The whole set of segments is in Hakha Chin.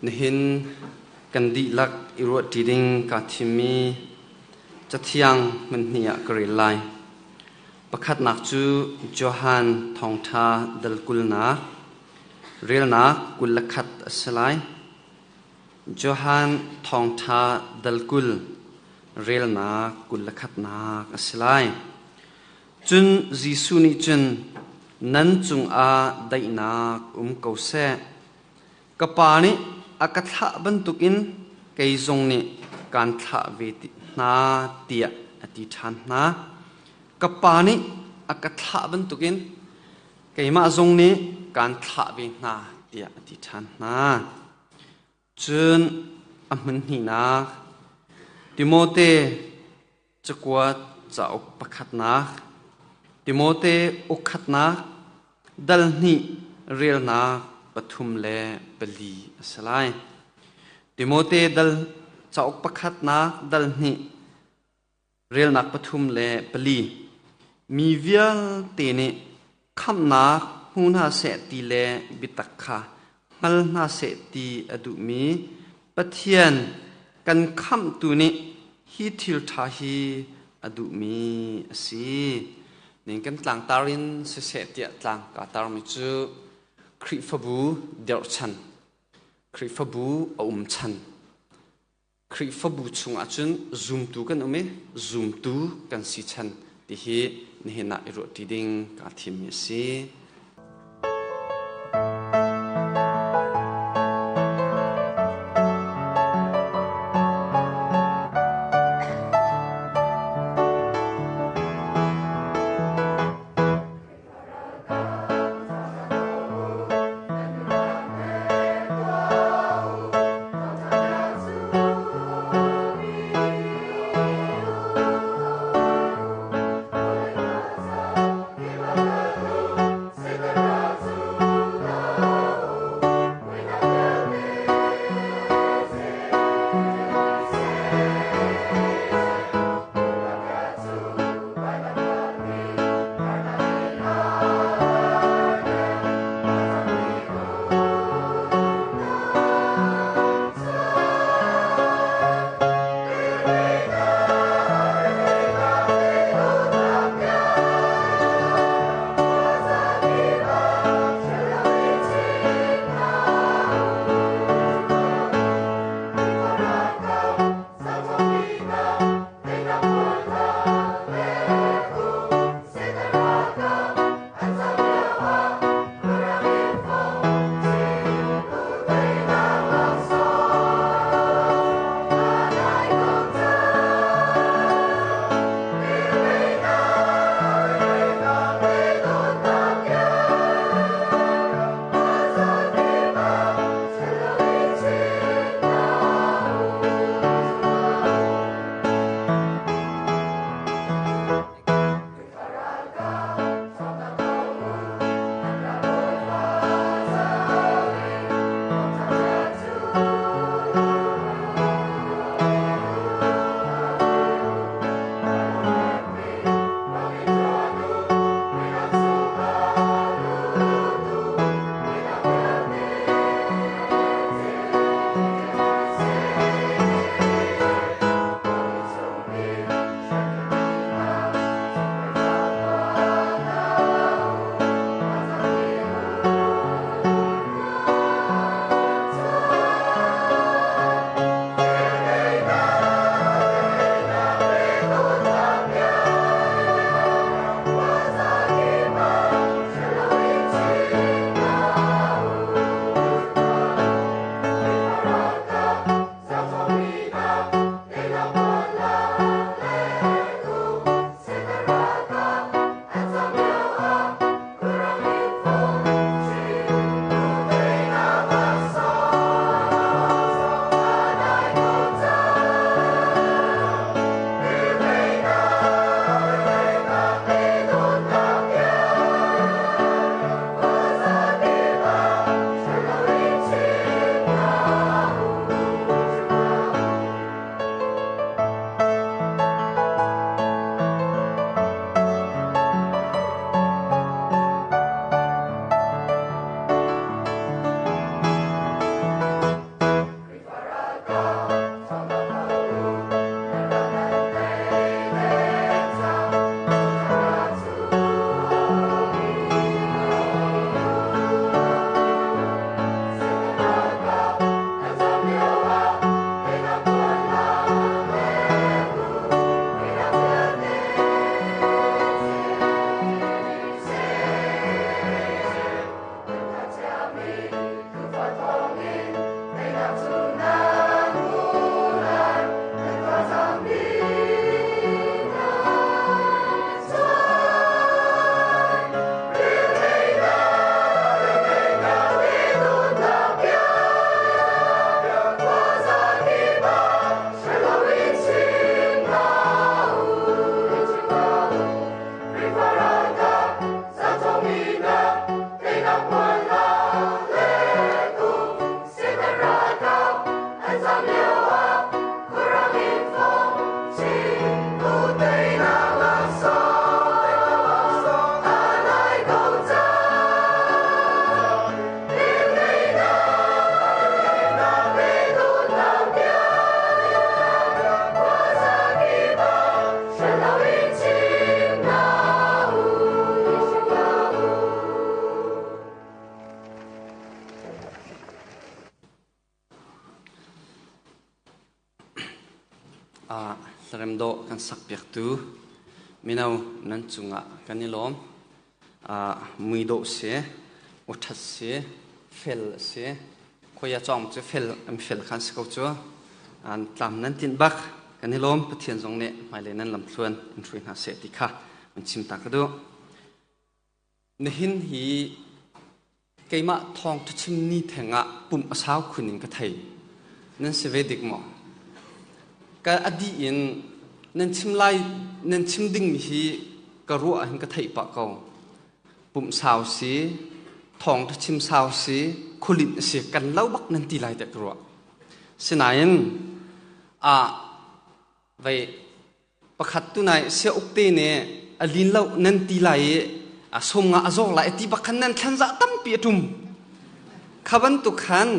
Nihin kan dihlak i ruahṭi ding kaa thimmi Cathiang hmunhnih ah ka rel lai. Pakhatnak cu Johan Thawngṭha dal kulnak, relnak 21 a si lai. Johan Thawngṭha dal 20, relnak 21nak a si lai. Cun Jesuh nih cun, Nan cungah daihnak um ko seh. Ka Pa nih a ka thlah bantukin kei zong nih kaan thlah ve hna tiah a ti ṭhan hna. Ka Pa nih a ka thlah bantukin keimah zong nih kaan thlah ve hna tiah a ti ṭhan hna. Cun a hmun hnihnak Timote cakuat cauk pakhatnak Timote ukkhatnak dal hnih relnak pathum le pali a si lai. Timote dal cauk pakhatnak dal hnih relnak pathum le pali. Mi vialte nih khamhnak hmu hna seh ti le biatak kha hngal hna seh ti a duhmi Pathian kan khamhtu nih hi thil ṭha hi a duhmi a si. Ning kan tlangtar in siseh tiah tlang kaa tarmi cu Khrihfabu dirhchan, Khrihfabu a um chan, Khrihfabu chungah cun zumtu kan um i zumtu kan si chan ti hi nihin ah i ruahṭi ding kaa thimmi a si. Hlarem dawh kan sakpiaktu mino nan cungah kan i lawm. Mui dawh si, awṭhat si, fel a si. Khuai a cawng cu fel an fel khan si ko cu. An tlam nan tinh bak. Kan i lawm. Pathian zong nih hmailei nan lamthluan in hruai hna seh ti kha an chim ta ka duh. Nihin hi keimah thawngṭha chim ni theng ah pumh a sau khun in ka thei. Nan si ve dik maw? Ka a dih in nan chim lai nan chim dingmi hi ka ruah hin ka theih pah ko. Pumh sau si, thawngṭha chim sau si, khulinh a si, kan lo bak nan ti lai tiah ka ruah. Sinain a vei Pakhat tu nai sia ukte nih a lin lo nan ti lai i a sum nga a zawk lai ti bak khan nan thlan zah tampi a tum. Kha bantuk khan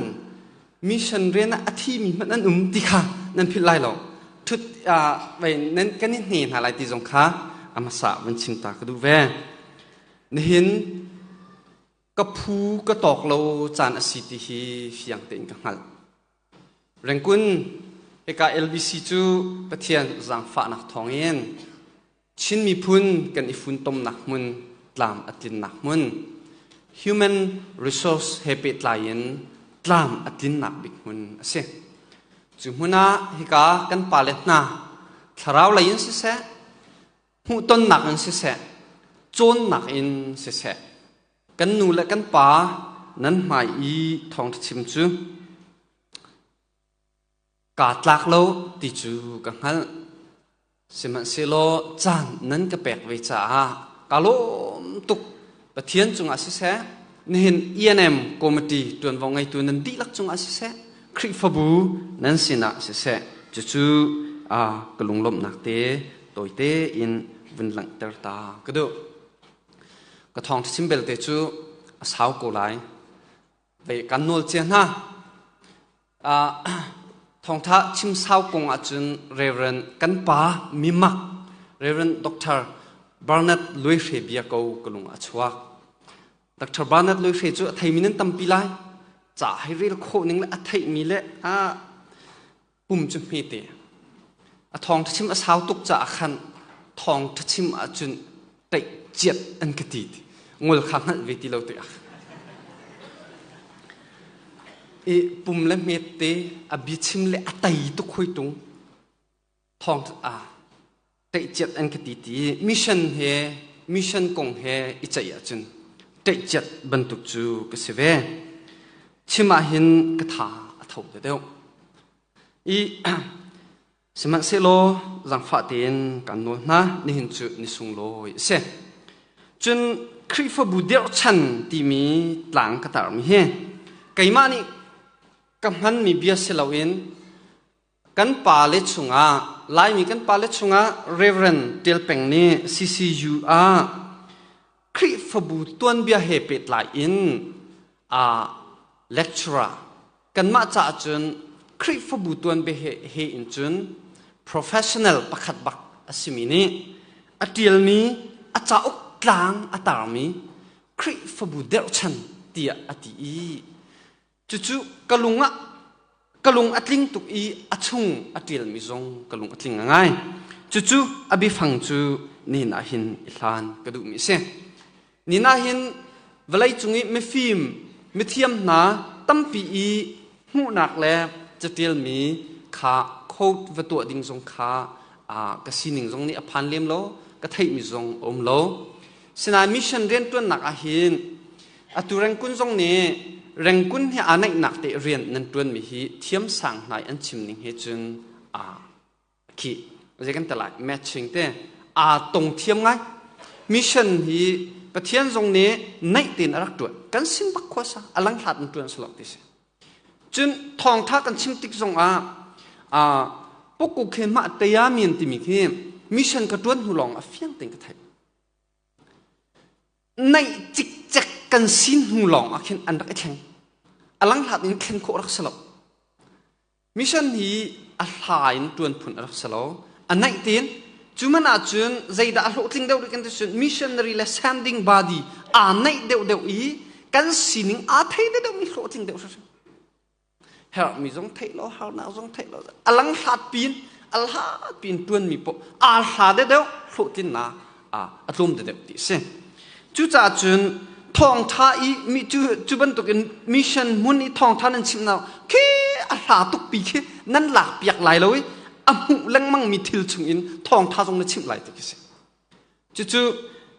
mission rian ah a thimi hmanh an um ti kha nan philh lai lo. Thut vai nan kan i hne hna lai ti zong kha a hmasa van chim ta ka duh ve. Nihin ka phu ka tawk lo caan a si ti hi fiang tein ka hngalh. Rengkun hika LBC cu Pathian zaangfahnak thawngin Chin miphun kan i funtomnak hmun tlam a tlinnak hmun human resource he pehtlai in tlam a tlinnak bik hmun a si. Cu hmun ah hika kan pale hna thlarau lei in siseh, hmuhtonnak in siseh, cawnnak in siseh, kan nu le kan pa nan hmai i thawngṭha chim cu kaa tlak lo ti cu ka hngalh. Sihmanhsehlaw caan nan ka pek ve caah kaa lawm tuk. Pathian cungah siseh, nihin ENM committee ṭuanvo ngeitu nan dihlak cungah siseh, Khrihfabu nan sinah siseh, cucu ka lunglawmhnak te tawite in vun langhter ta ka duh. Ka thawngṭha chim belte cu a sau ko lai. Vei kan nawl cia hna. Thawngṭha chim sau kong ahcun Reverend kan pa mimak Reverend Dr. Bernard Luihre bia ko ka lung a chuak. Dr. Bernard Luihre cu a theimi nan tampi lai. Ca hei rel khawh ning le a theihmi le a pum cu hmete. A thawngṭha chim a sau tuk caah khan thawngṭha chim ahcun teih ciat an ka ti. Ngol kha hngalh ve ti lo tikah. I pum le hmete a biachim le a tei tuk hoi tung thawng a teih ciat an ka ti ti mission he mission kong he i ceih ahcun teih ciat bantuk cu ka si ve. Chim ah hin ka tha a tho deuh. I sihmanhsehlaw zaangfah tein kan nawl hna nihin cu ni sunglawi a si. Cun Khrihfabu dirhchan timi tlang ka tarmi hi keimah nih ka hmanmi bia si loin kan pale chungah Laimi kan pale chungah Reverend Tial Peng nih CCU ah Khrihfabu tuanbia he pehtlai in a lecturer kanmah caah cun Khrihfabu tuanbia he, he in cun professional pakhat bak a simi nih a ṭialmi a cauk tlang a tarmi Khrihfabu derhchan tiah a ti i cucu ka lung ah ka lung a tling tuk i a chung a ṭialmi zong ka lung a tling ngai. Cucu a biafang cu nihin ah hin i hlan ka duhmi a si. Nihin ah hin vawlei cung i mifim, mithiam hna tampi i hmuhnak le catialmi kha quote va tuah ding zong kha ka sining zong nih a phan lem lo, ka theihmi zong a um lo. Sinain mission rianṭuannak ah hin atu Rengkun zong nih Rengkun he aa naihnak te rian nan ṭuanmi hi thiamsang hna i an chim ning he cun khi zei kan ti lai matching te aa tong thiam ngai. Mission hi Pathian zong nih naih tein a rak ṭuan, kan sin bak khuasa a lang hlat in ṭuan salok ti si. Cun thawngṭha kan chim tik zong ah pukku khi mah tayamian timi khi mission ka ṭuan hnu lawng a fiang tein ka theih. Naih cikcek kan sin hnu lawng ah khin an rak i thleng, a lang hlat in thlen khawh rak si lo. Mission hi a hla in ṭuan phun a rak si lo. A naih tein cu man ahcun zeidah a hlawhtling deuh rih kan ti cun missionary le sending body aa naih deuhdeuh i kan sining aa thei deuhdeuh mi hlawhtling deuh hrimhrim. Herhmi zong theih lo, harnak zong theih lo, a lang hlat pin Alha pin tuan mi po aa hla de deuh hlawhtlinnak a tlawm de deuh ti si. Cucaah cun thawngtha i mi cu cu bantukin mission hmun i thawngtha nan chimnak khi a hla tuk pi khi nan lak piak lai lo i a hmuh lengmang mi thil chungin thawngtha zong na chimh lai ti khi si. Cucu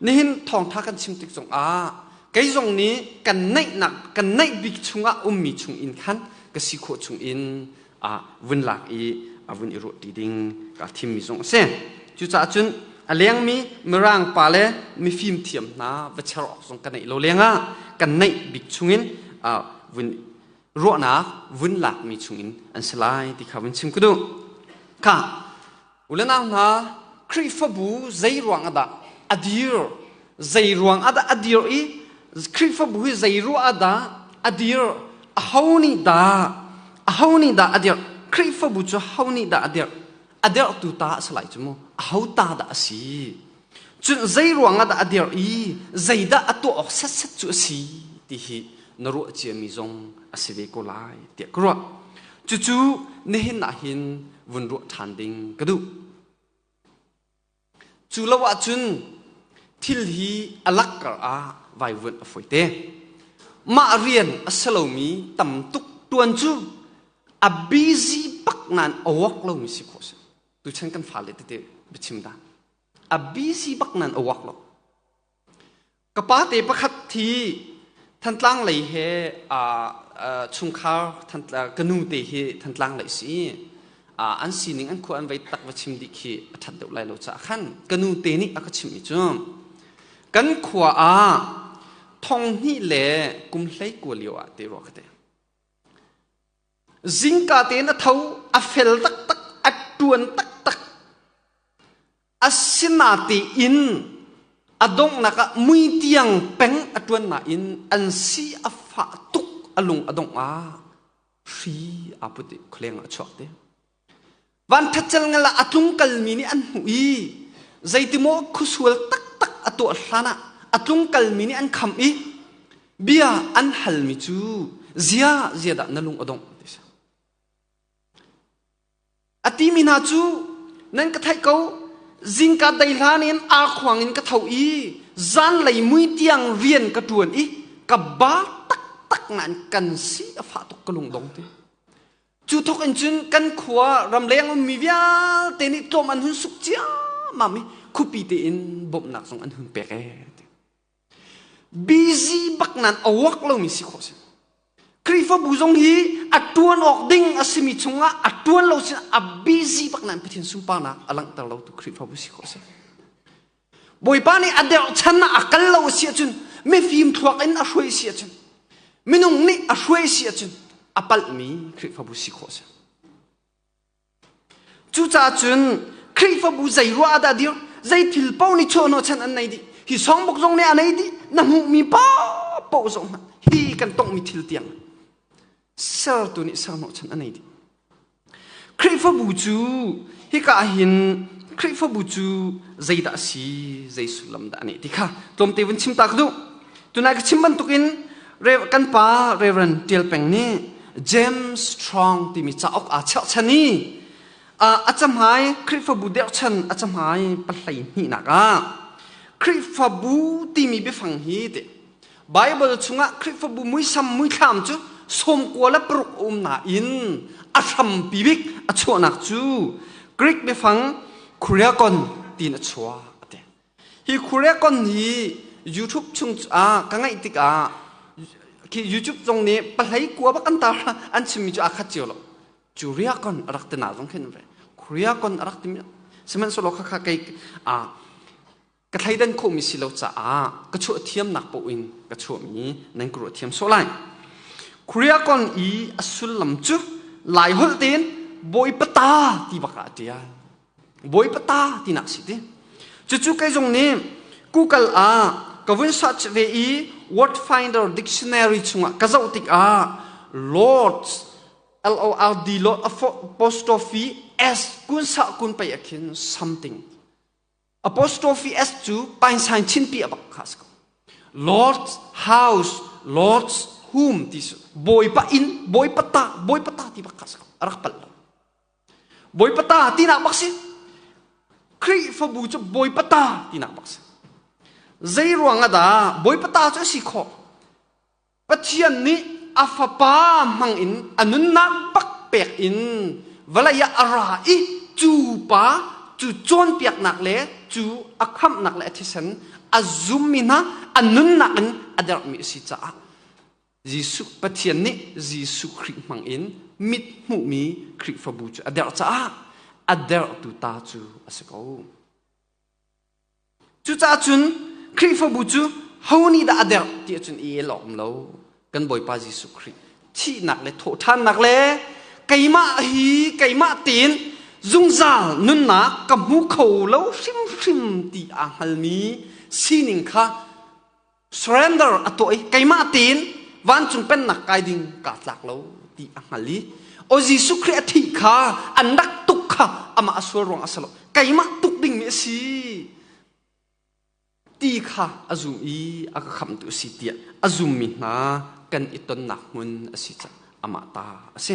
nihin thawngtha kan chim tik zongah kei zong nih kan neihnak kan neih bik chungah ummi chung in khan ka si khawh chung in a vun lak i a vun i ruah ti ding ka thimmi zong a si. Cucaah cun a lengmi Mirang pa le mifim thiam hna va cher awk zong ka neih lo lengah kan neih bik chungin vun ruahnak vun lakmi chungin an si lai ti kha vun chim ka duh. Kha ulenau hna, Khrihfabu zei ruang ah dah a dir, zei ruang ah dah a dir i Khrihfabu hi zei ruah ah dah a dir, aho nih dah, aho nih dah a dir, Khrihfabu cu ho nih dah a dir, a dirhtu ta a si lai cu mu, aho ta dah a si, cun zei ruang ah dah a dir i zeidah a tuah awk setset cu a si ti hi na ruah ciami zong a si ve ko lai tiah ka ruah. Cucu nihin ah hin vun ruah ṭhan ding ka duh. Cu lo ahcun thil hi a lakkar ah vaivuanh a fawi te. Mah rian a si lomi tam tuk ṭuan cu a busy bak nain a work lomi si khawh si. Tuchan kan fale tete biachim dah. A busy bak nain a work lo. Ka pate pakhat thi Thantlang lei he chungkhar ka nu te hi Thantlang lei si. An sining an khua an vei tak va chim dih khi a ṭhat deuh lai lo caah khan ka nu te nih a ka chimhmi cu kan khua ah thong hnih le kum 19 lio ah te rua ka te. Zingka tein a tho, a fel taktak, a ṭuan taktak. Asinatein a donghnak ah mui tiang peng a ṭuan nain an si a fah tuk, a lung a dongh ah hri aa put i khualeng ah a chuak te. Van ṭhatcel ngal ah a tlung kalmi nih an hmuh i zeitimaw khuasual taktak a tuah hlan ah a tlung kalmi nih an kham i bia an halmi cu zia zia dah na lung a dongh ti si. A timi hna cu nan ka theih ko, zingka dei hlan in arkhuang in ka tho i zanlei mui tiang rian ka ṭuan i ka ba taktak nain kan si a fah tuk, ka lungdong ti. Cu thawk in cun kan khua ramleng ummi vialte nih tlawm an hun suk ciammam i khuapi tein bawmhnak zong an hun pek ee. Busy bak nan a work lomi si khawh si. Khrihfabu zong hi a tuan awk ding a simi chungah a tuan lo sin a busy bak nan Pathian sunparnak a langhter lo tu Khrihfabu si khawh si. Bawipa nih a deuh chan ah a kal lo si ahcun, mifim thluak in a hruai si ahcun, minung nih a hruai si ahcun a palhmi Khrihfabu si khawh si. Cucaah cun Khrihfabu zei ruah ah dah dir? Zei thil paoh nih chuahhnawhchan an nei dih. Hi songbook zong nih a nei dih. Na hmuhmi paohpaoh zong hmanh hi kan tonghmi thil tiang sertu nih serhnawhchan a nei dih. Khrihfabu cu hika ah hin Khrihfabu cu zeidah a si, zei sullam dah a neih ti kha tlawmte vun chim ta ka duh. Tunai ka chim bantukin kan pa Reverend Tial Peng nih James Strong timi cauk aa cherhchan i a cahmai Khrihfabu derhchan a cahmai pahlei hnihnak ah Khrihfabu timi biafang hi ti Bible chungah Khrihfabu muisam muithlam cu 96 a um nain a hrampi bik a chuahnak cu Greek biafang kuriakon tiin a chuak a ti. Hi kuriakon hi YouTube chung ah ka ngaih tikah khi YouTube zong nih pahlei kua bak an tar an chimmi cu aa khat cio lo. Curiakon a rak tina zong khin ve. Kuriakon a rak timi sihmanhsehlaw khakha kei a ka thleidan khawhmi si lo caah ka chuah thiamnak paoh in ka chuahmi nan ka ruah thiam sawh lai. Kuriakon i a sullam cu Lai holh tein Bawipa ta ti bak ah a ṭial. Bawipa ta tinak si ti. Cucu kei zong nih Google ah ka vun search ve i Word Finder dictionary chungah ka zoh tikah Lord's L O R D Lord apostrophe S kun sa kun pei akhin something apostrophe S cu painsain chinpi a bak kha si ko. Lord's house, Lord's home ti su. Bawipa inn, Bawipa ta, Bawipa ta ti bak kha si ko. A rak palh lo. Bawipa ta tinak bak si. Khrihfabu cu Bawipa ta tinak bak si. Zei ruang ah dah Bawipa ta cu a si khawh? Pathian nih a fapa hmang in a nunnak bak pek in vawlei ah a ra i cu pa cu cawnpiaknak le cu a khamhnak le a thisen a zummi hna a nunnak in a derhmi a si caah Jesuh Pathian nih Jesuh Khrih hmang in mit hmuhmi Khrihfabu cu a derh caah a derhtu ta cu a si ko. Cucaah cun Khrihfabu cu ho nih dah a derh ti ahcun i el awk um lo. Kan Bawipa Jesuh Khrih thihnak le thawhṭhannak le keimah hi keimah tein zungzal nunnak ka hmu kho lo hrimhrim ti aa hngalmi sining kha surrender a tuah i keimah tein vancung pennak kai ding kaa tlak lo ti a hngal i o Jesuh Khrih a thih kha an rak tuk kha amah a sual ruang a si lo, keimah tuk dingmi a si ti kha a zum i a ka khamtu a si tiah a zummi hna kan i tonnak hmun a si caah amah ta a si.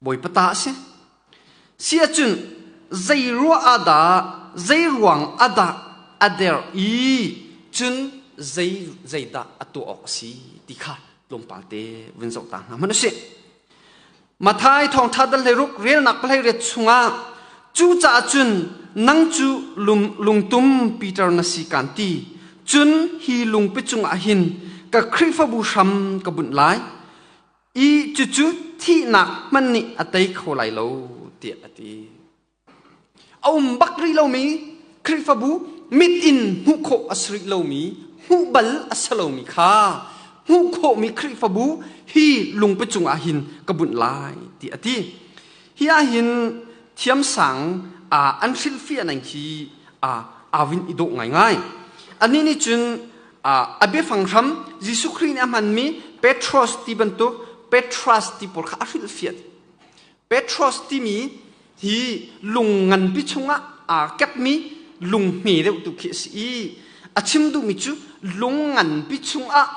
Bawipa ta a si. Si ahcun zei ruah ah dah zei ruang ah dah a der i cun zei zeidah a tuah awk a si ti kha tlawmpal te vun zoh ta hna hmanh usih. Matthai thawngṭha dal 16 relnak 18 chungah cucaah cun nang cu lungtum Peter na si kaan ti, cun hi lungpi cungah hin ka Khrihfabu hram ka bunh lai i cucu thihnak hmanh nih a tei kho lai lo tiah a ti. A um bak rih lomi Khrihfabu mit in hmuh khawh a si rih lomi, hmuh bal a si lomi kha hmuh khawhmi Khrihfabu hi lungpi cungah hin ka bunh lai tiah a ti. Hi ah hin thiamsang an hrilhfiah ning hi aa vin i dawh ngaingai. Anih nih cun a biafang hram Jesuh Khrih nih a hmanmi Petros ti bantuk Petras ti pawl kha a hrilhfiah. Petros timi hi lung nganpi chungah aa kepmi lung hme deuh tu khi a si i a chim duhmi cu lung nganpi chungah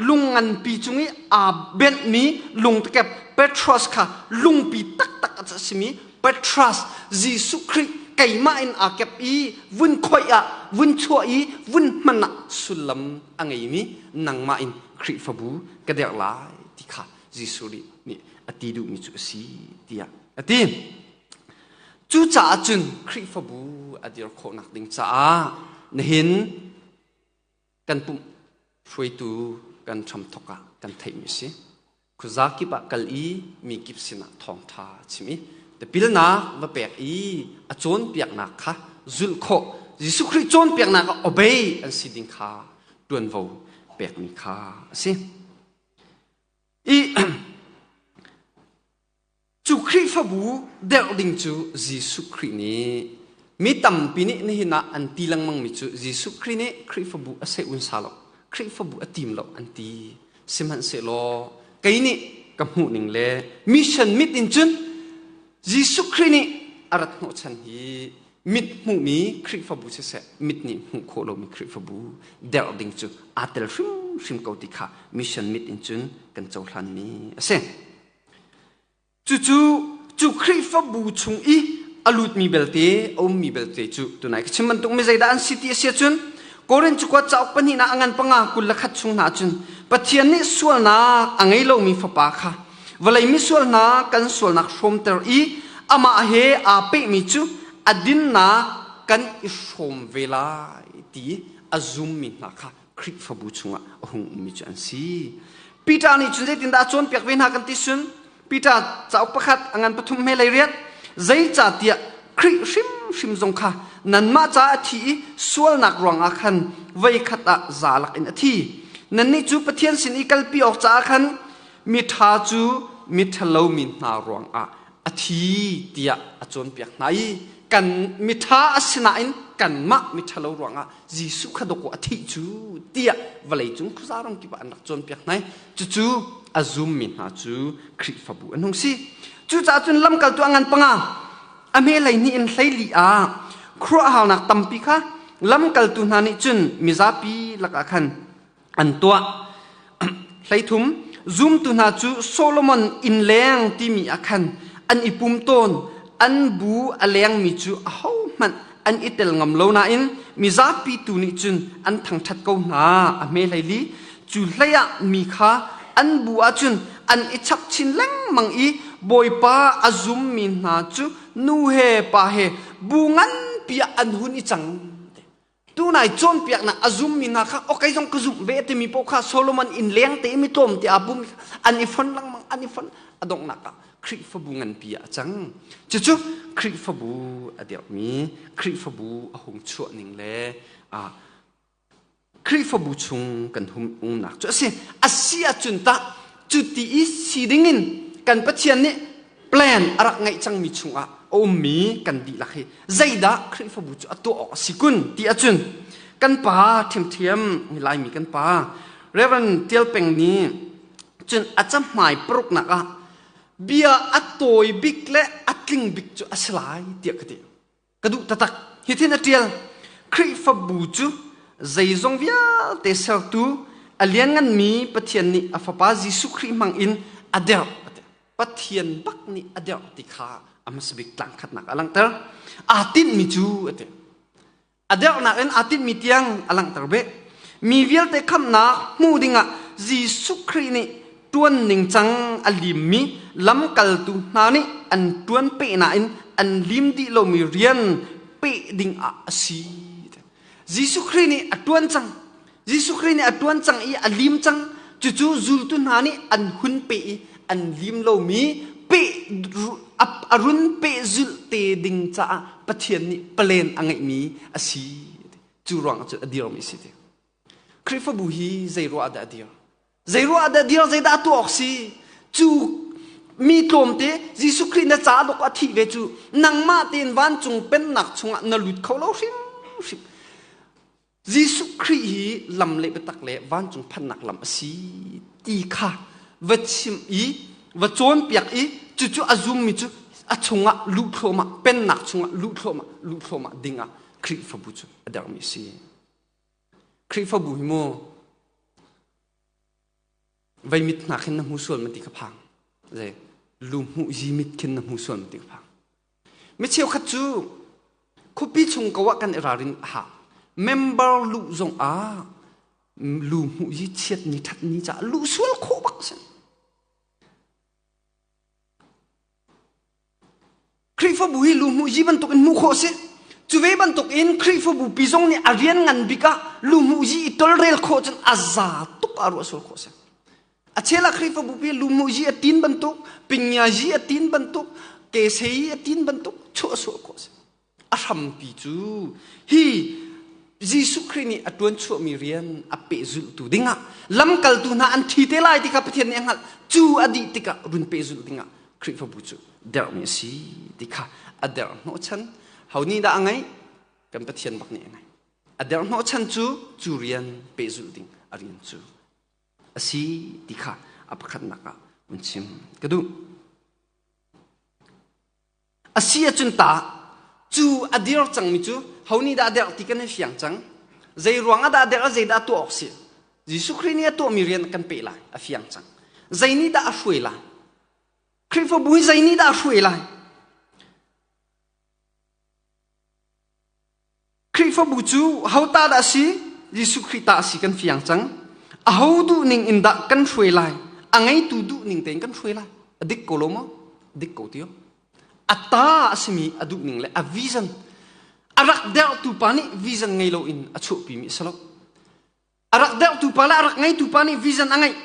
lung nganpi cung i aa benhmi lungtekep Petros kha lungpi taktak a simi Petras Jesuh Khrih keimah in aa kep i vun khoih ah vun chuah i vun hman ah sullam a ngeimi nangmah in Khrihfabu ka derh lai ti kha Jesuh nih a ti duhmi cu a si tiah a ti. Cucaah cun Khrihfabu a dir khawhnak ding caah nihin kan pumh hruaitu kan hramthok ah kan theihmi a si. Khuaza kip ah kal i mi kip sinah thawngṭha chim i tipilnak va pek i a cawnpiaknak kha zulh khawh, Jesuh Khrih cawnpiaknak ah obey an si ding kha ṭuanvo pekmi kha a si. I Cu Khrihfabu derh ding cu Jesuh Khrih nih mi tampi nih nihin ah an ti lengmangmi cu Jesuh Khrih nih Khrihfabu a seh unsa lo, Khrihfabu a tim lo an ti. Sihmanhsehlaw kei nih ka hmuh ning le mission mit in cun Jesuh Khrih nih a rat hnawhchan hi mit hmuhmi Khrihfabu siseh, mit nih hmuh khawh lomi Khrihfabu derh ding cu aa tel hrimhrim ko ti kha mission mit in cun kan cohlanmi a si. Cucu cu Khrihfabu chung i a lutmi belte, a ummi belte cu tunai ka chim bantuk mi zeidah an si ti a si ahcun Korin cakuat cauk pahnihnak a ngan panga 21 chung hna ahcun Pathian nih sualnak a ngei lomi fapa kha vawlei misual hna kan sualnak hrawmter i amah he aa pehmi cu a dinnak kan i hrawm ve lai ti a zummi hna kha Khrihfabu chungah a hung ummi cu an si. Peter nih cun zeitindah a cawnpiak ve hna kan ti sun? Peter cauk pakhat a ngan pathum hme lei riat zeicahtiah Khrih hrimhrim zong kha nanmah caah a thi i sualnak ruangah khan voikhat ah zalak in a thi. Nannih cu Pathian sin i kalpi awk caah khan miṭha cu miṭhalo mi hna ruangah a thi tiah a cawnpiak hna i kan miṭha a si nain kanmah miṭhalo ruangah Jesuh kha dawkaw a thih cu tiah vawleicung khuaza ram kip ah an rak cawnpiak hna i cucu a zummi hna cu Khrihfabu an hung si. Cucaah cun lamkaltu a ngan panga a hme 12 in 14 ah khuaruahharnak tampi kha lamkaltu hna nih cun mizapi lakah khan an tuah. 13 zumtu hna cu Solomon innleng timi ah khan An i pum tawn. An bu a lengmi cu ahohmanh an i tel ngam lo nain mizapi tu nih cun an thangṭhat ko hna. A hme hleili cu hlei ah mi kha an bu ahcun an i chap chin lengmang i Bawipa a zummi hna cu nu he pa he bu nganpi ah an hun i cang. Tunai cawnpiaknak a zummi hna kha okay zong ka zumh ve timi paoh kha Solomon inn leng te i mi tlawm te aa pum an i fon lengmang an i fon a donghnak ah Khrihfabu nganpi ah a cang. Cucu Khrihfabu a dirhmi Khrihfabu a hung chuah ning le Khrihfabu chung kan hum umnak cu a si. A si ahcun tah cu ti i si dingin kan Pathian nih plan a rak ngeih cangmi chungah a ummi kan dihlak hi zeidah Khrihfabu cu a tuah awk a si kun ti ahcun kan pa ṭhiamṭhiam Laimi kan pa Reverend Tial Peng nih cun a cahmai paruknak ah bia a tawi bik le a tling bik cu a si lai tiah ka ti. Ka duh taktak. Hithin a ṭial. Khrihfabu cu zeizong vialte sertu a liannganmi Pathian nih a Fapa Jesuh Khrih hmang in a derh. Pathian bak nih a derh ti kha a hmasa bik tlangkhatnak a langhter. Aa tinhmi cu a ti. A derhnak in aa tinhmi tiang a langhter beh. Mi vialte khamhnak hmu dingah Jesuh Khrih nih ṭuan ningcang a limmi lamkaltu hna nih an ṭuan peh nain an lim dih lomi rian peh ding ah a si. Jesuh Khrih nih a ṭuan cang. Jesuh Khrih nih a ṭuan cang i a lim cang. Cucu zultu hna nih an hun peh i an lim lomi peh a run pehzulh te ding caah Pathian nih plan a ngeihmi a si. Cu ruangah cun a dirmi a si ti. Khrihfabu hi zei ruah ah dah a dir? Zei ruah ah dah dir? Zeidah a tuah awk si? Cu mi tlawmte Jesuh Khrih na ca dok a thih ve cu nangmah tein vancung pennak chungah na lut kho lo hrimhrim. Jesuh Khrih hi lam le biatak le vancung phannak lam a si ti kha va chim i va cawnpiak i cucu a zummi cu a chungah luh thluahmah pennak chungah luh thluahmah luh thluahmah dingah Khrihfabu cu a dermi a si. Khrihfabu hi mu vei mit hna khin na hmu sual ma ti ka phang. Zei lu hmuh zi mit khin na hmu sual ma ti ka phang. Mi cheukhat cu khuapi chung ko ah kan i ralrin a hau. Member luh zong ah lu hmuh zi chiat ni that ni caah luh sual khawh bak si. Khrihfabu hi luhmuhzi bantuk in hmuh khawh a si. Cu ve bantuk in Khrihfabu pi zong nih a rian ngan bik ah luhmuhzi i tolrel khawh cun a za tuk ah ruah sual khawh a si. A chel ah Khrihfabu pi luhmuhzi a tin bantuk, pingngiazi a tin bantuk, kesei a tin bantuk chuah sual khawh a si. A hrampi cu hi Jesuh Khrih nih a ṭuan chuahmi rian a pehzulhtu dingah lamkaltu hna an thi te lai ti kha Pathian nih a hngalh. Cu a dih tikah run pehzulh dingah Khrihfabu cu derhmi a si ti kha a derh hnawhchan. Ho nih dah a ngeih? Kan Pathian bak nih a ngeih. A derh hnawhchan cu cu rian pehzulh ding a rian cu a si ti kha a pakhatnak ah vun chim ka duh. A si ahcun tah cu a dir cangmi cu ho nih dah a derh ti kan i fiang cang. Zei ruang ah dah a derh ah zeidah a tuah awk si? Jesuh Khrih nih a tuahmi rian kan peh lai a fiang cang. Zei nih dah a hruai lai? Khrihfabu hi zei nih dah a hruai lai? Khrihfabu cu ho ta dah a si? Jesuh Khrih ta a si kan fiang cang. Aho duh ning in dah kan hruai lai? A ngeitu duh ning tein kan hruai lai. A dik ko lo maw? Dik ko tio. A ta a simi a duh ning le a vision a rak derhtu pa nih vision ngei loin a chuahpimi a si lo. A rak derhtu pa le a rak ngeitu pa nih vision a ngeih.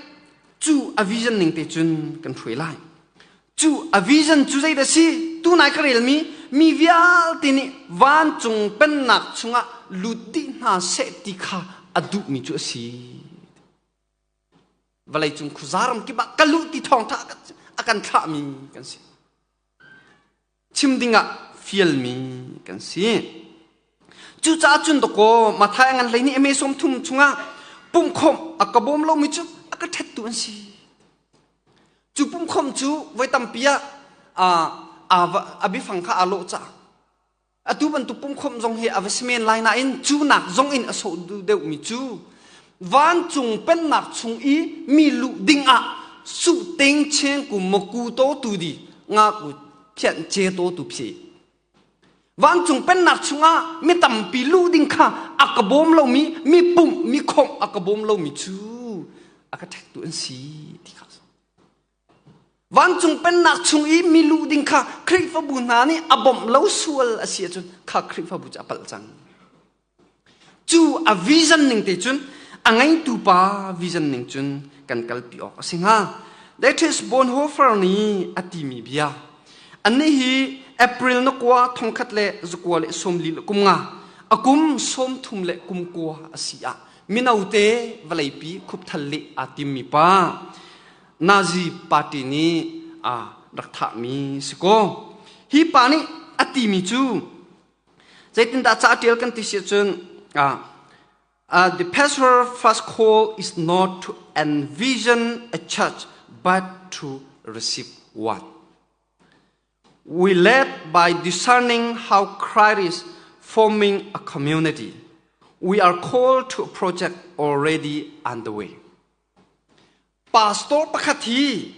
Cu a vision ning te cun kan hruai lai. Cu a vision cu zeidah si? Tunai ka relmi mi vialte nih vancung pennak chungah lut dih hna seh ti kha a duhmi cu a si. Vawleicung khuazaram kip ah ka luh ti thawngtha a kan thlahmi kan si. Chim dingah fialmi kan si. Cucaah cun dakaw Matthai ngan hlei nih eme 30 chungah pumhkhawmh a ka bawm lomi cu a ka ṭhettu an si. Cu pumhkhawmh cu voi tampi ah a biafang kha aa lawh caah atu bantuk pumhkhawmh zong hi a va si men lai nain cu nak zong in a sawh duh deuhmi cu vancung pennak chung i mi luh ding ah suh teng cheng ku maku to tu di nga ku. phian ce to tu phi. Vancung pennak chungah mi tampi luh ding kha a ka bawm lomi, mi pumh, mi khawmh a ka bawm lomi cu a ka ṭhektu an si ti kha. Vancung pennak chung i mi luh ding kha Khrihfabu hna nih a bawmh lo sual a si ahcun kha Khrihfabu cu a palh cang. Cu a vision ning te cun a ngeitu pa vision ning cun kan kalpi awk a si hnga. Dietrich Bonhoeffer nih a timi bia. Annih hi April na kua thongkhat le zakua le sawmli le kum nga a kum 30 le kum kua a si ah mino te vawleipi khupthal leh aa timmi pa Nazi party nih a rak thahmi si kaw hi pa nih a timi cu zeitindah ca ṭial kan ti si ahcun the pastor first call is not to envision a church but to receive one. We led by discerning how Christ is forming a community. We are called to a project already underway. Pastor pakhat hi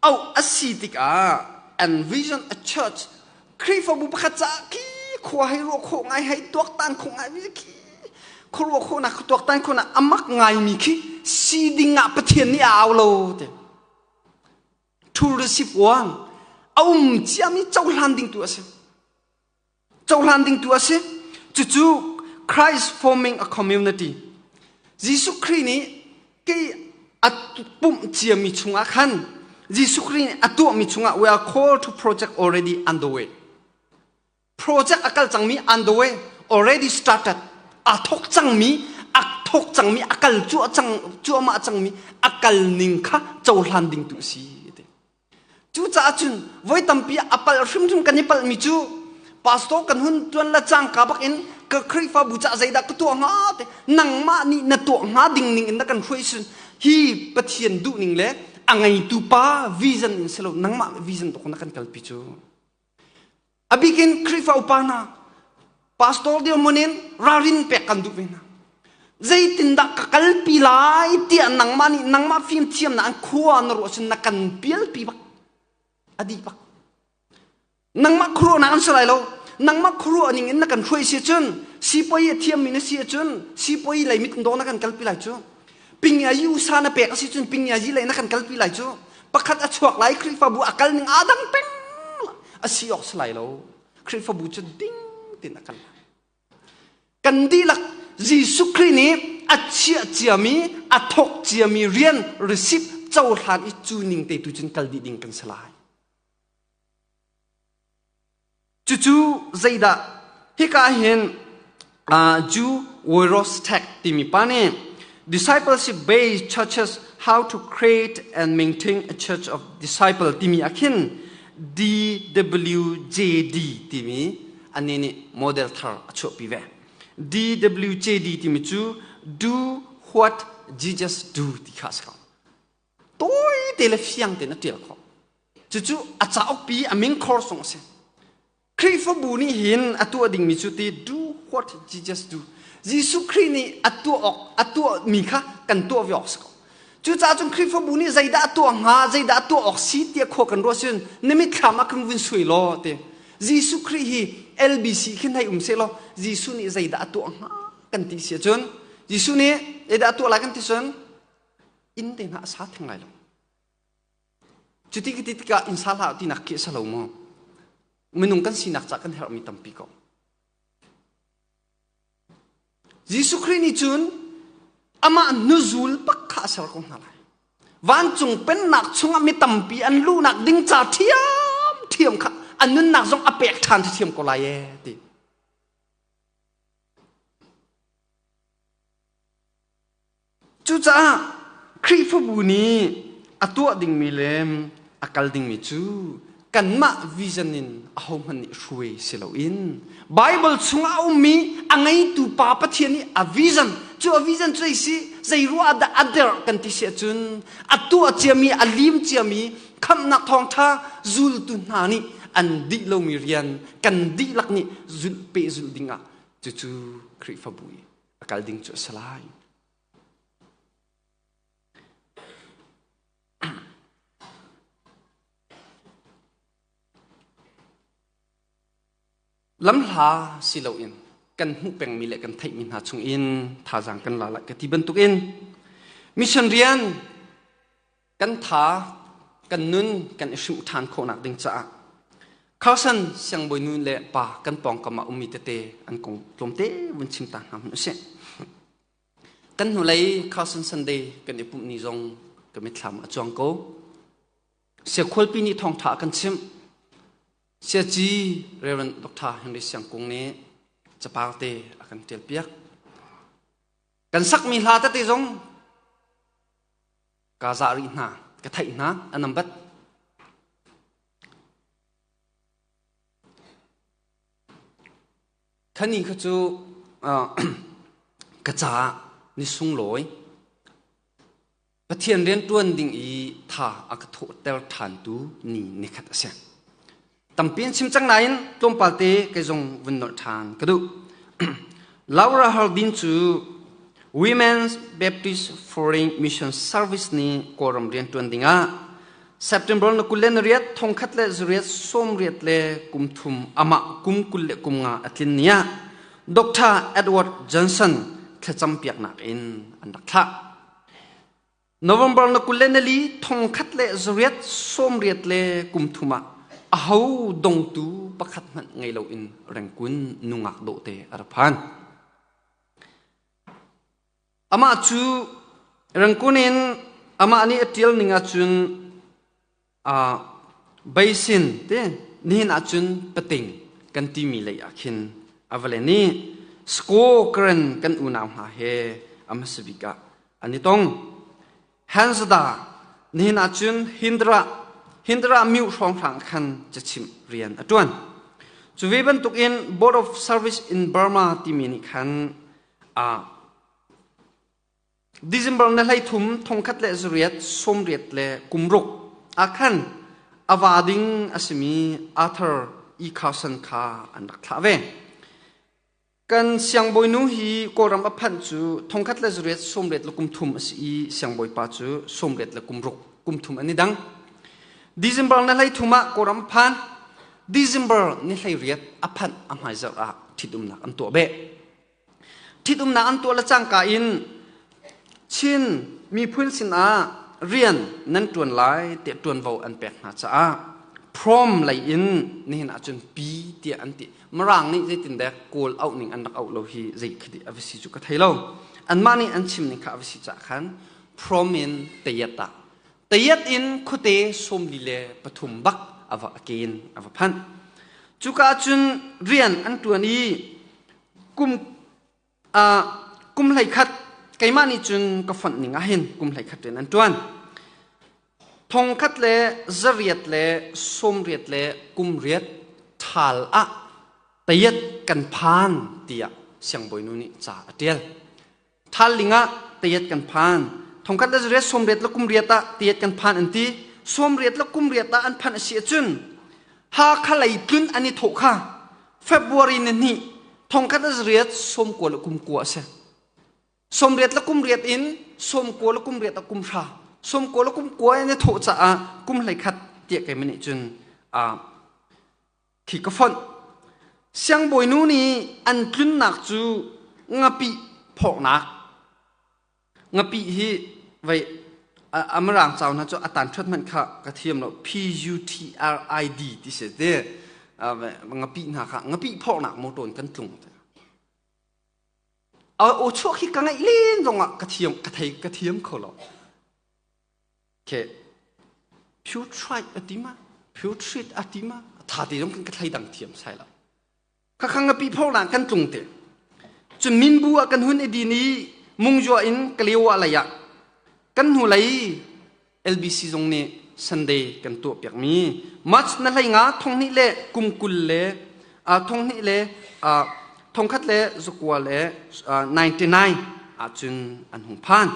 auh a si tikah envision a church Khrihfabu pakhat caah khi khua hei ruah khawh ngai hei tuaktan khawh ngai mi khi khuaruah khawhnak tuaktan khawhnak a mak ngaimi khi si ding ah Pathian nih a au lo te to receive one a um ciami cohlan ding tu a si cohlan ding tu a si cucu Christ forming a community Jesuh Khrih nih kei a pumh ciami chungah khan Jesuh Khrih nih a tuahmi chungah we are called to project already underway project a kal cangmi underway already started a thok cangmi a thok cangmi a kal cuahmah cangmi a kal ning kha cohlan ding tu si Cucaah cun voi tampi a palh hrimhrim kan i palhmi cu pastor kan hun tuan la cangka bak in ka Khrihfabu cah zeidah ka tuah hnga te nangmah nih na tuah hnga ding ning in na kan hruai sun hi Pathian duh ning le a ngeitu pa vision in silo nangmah vision tuk na kan kalpi cu A bikin Khrihfa upa hna, pastor dirhmun in ralrin pek kan duh ve hna. Zeitindah ka kalpi lai tiah nangmah nih nangmah fimthiamnak an khua na ruah cun na kan pialpi bak. A dih bak. Nangmah khuaruahnak an si lai lo. Nangmah khuaruah ning in na kan hruai si cun sipoi a thiammi na si ahcun sipoi lei mit dawh na kan kalpi lai cu. Pingya usa na pek a si cun pingya lei na kan kalpi lai cu. Pakhat a chuak lai Khrihfabu a kal ning aa dang peng a si awk si lai lo. Khrihfabu cu ding tin a kal lai. Kan dihlak Jesuh Khrih nih a chiah ciami, a thawk ciami rian receive cohlan i cu ning te tu cun kal dih ding kan si lai. Cucu zeidah hika hin Jew Wyrostek timi pa nih discipleship based churches how to create and maintain a church of disciple timi ah khin DWJD timi anih nih model thar a chuahpi ve. DWJD timi cu do what Jesus do ti kha a si ko. Tawi te le fiang tein a ṭial khawh. Cucu a cauk pi a min course zong a si. Khrihfabu nih hin a tuah dingmi cu ti do what Jesus do. Jesuh Khrih nih a tuah awk a tuahmi kha kan tuah ve awk si ko. Cucaah cun Khrihfabu nih zeidah a tuah hnga, zeidah a tuah awk si tiah khua kan ruah cun na mitthlam ah khan vun sui law ti. Jesuh Khrih hi LBC khin hei um seh law Jesuh nih zeidah a tuah hnga kan ti si ahcun Jesuh nih zeidah a tuah lai kan ti cun inn te hna a sa theng lai lo. Cuti ka ti tikah inn sa hlah tinak khi a si lo maw? Minung kan sinak ca kan herhmi tampi ko. Jesuh Khrih nih cun amah hnuzul bak kha a ser ko hna lai. Vancung pennak chungah mi tampi an luhnak ding ca ṭhiamṭhiam kha a nunnak zong a pek ṭhan ṭhiam ko lai ee ti. Cucaah Khrihfabu nih a tuah dingmi le a kal dingmi cu kanmah vision in ahohmanh nih hruai si loin Bible chungah a ummi a ngeitu Pa Pathian nih a vision cu a vision cu si zei ruah dah a derh kan ti si ahcun a tuah ciami a lim ciami khamhnak thawngṭha zultu hna nih an dih lomi rian kan dihlak nih zulh pehzulh dingah cucu Khrihfabu i a kal ding cu a si lai. Lamhla si loin kan hmuh pengmi le kan theihmi hna chungin thazaang kan la lai ka ti bantukin mission rian kan tha kan nun kan i hrimh ṭhan khawhnak ding caah Carson siangbawi nu le pa kan pawngkam ah ummi tete an kong tlawmte vun chim ta hna hmanh usih. Kan hnulei Carson Sunday kan i pumh ni zong ka mitthlam a cuang ko. Siakhualpi nih thawngṭha a kan chimh. Siaci Reverend Dr. Henry Siang Kung nih capar te a kan ṭialpiak. Kan sakmi hla tete zong ka zah rih hna, ka theih hna, an am bat. Khani kha cu ka caah ni sunglawi Pathian rianṭuan ding i tha a ka thawhter ṭhantu ni nikhat a si. Tampi an chim cang nain tlawmpal te kei zong vun nolh ṭhan ka duh. Laura Haldin cu Women's Baptist Foreign Mission Service nih Kawlram rianṭuan dingah September na 28 1983 amah kum 23 a tlin ni ah Dr. Edward Johnson thlacam piaknak in an rak thlah. November na 24 1983 ah aho dongtu pakhat hmanh ngei loin Rengkun nungak dawhte a ra phan. Amah cu Rengkun in amah nih a ṭial ning ahcun Basin te nihin ahcun pating kan timi lei ah khin a va len i Squaw Karen kan unau hna he a hmasa bik ah an i tong. Hansda nihin ahcun Hindra Hindra Myu hrawnghrang khan cachimh rian a ṭuan. Cu ve bantukin Board of Service in Burma timi nih khan December na 13 1986 ah khan a va ding a simi Arthur E. Carson kha an rak thlah ve. Kan siangbawinu hi Kawlram a phanh cu 1983 a si i siangbawipa cu 86 kum thum an i dang. December na 13 ah Kawlram phan. December ni 18 a phanh a hmaizarh ah ṭhitumnak an tuah beh. Ṭhitumnak an tuah le cangka in Chin miphun sinah rian nan ṭuan lai tiah ṭuanvo an pek hna caah prom lei in nihin ahcun pi tiah an ti. Mirang nih zeitindah Kawl auh ning an rak auh lo hi zei khi a va si cu ka thei lo. Anmah nih an chim ning kha a va si caah khan prom in tayat ah tayat in khuate 43 bak a va a ken a va phanh. Cuka ahcun rian an ṭuan i kum kum 11 keimah nih cun ka fonh ning ah hin kum 11 rian an ṭuan. 1988 ṭhal ah tayat kan phan tiah siangbawinu nih ca a ṭial. Ṭhal ling ah tayat kan phan. 1988 ah tayat kan phan an ti. 88 ah an phanh a si ahcun Hakha lei tlun an i thawh kha February ni hnih 1999 a si. 88 in 98 ah kum hra 99 in i thawh caah kum 11 tiah keimah nih cun khi ka fonh. Siangbawinu nih an tlunnak cu ngapih phawknak Ngapih hi vei a mirang cau hna cu a tan ṭhuat hmanh kha ka thiam lo P U T R I D ti si te ngapih hna kha ngapih phawknak motor in kan tlung aw chuak hi ka ngaih len zong ah ka thiam ka thei ka thiam kho lo ke putrid a ti ma putrid a ti ma tha te zong kan ka thlei dang thiam sai lo Khakha ngapi phornak kan tlung te. Cun minbu ah kan hun i din i mungzua in Kalewa lei ah kan hnu lei LBC zong nih Sunday kan tuah piakmi March na hlei nga thong hnih le kum kul le thong hnih le thong khat le zakua le 99 ahcun an hung phan.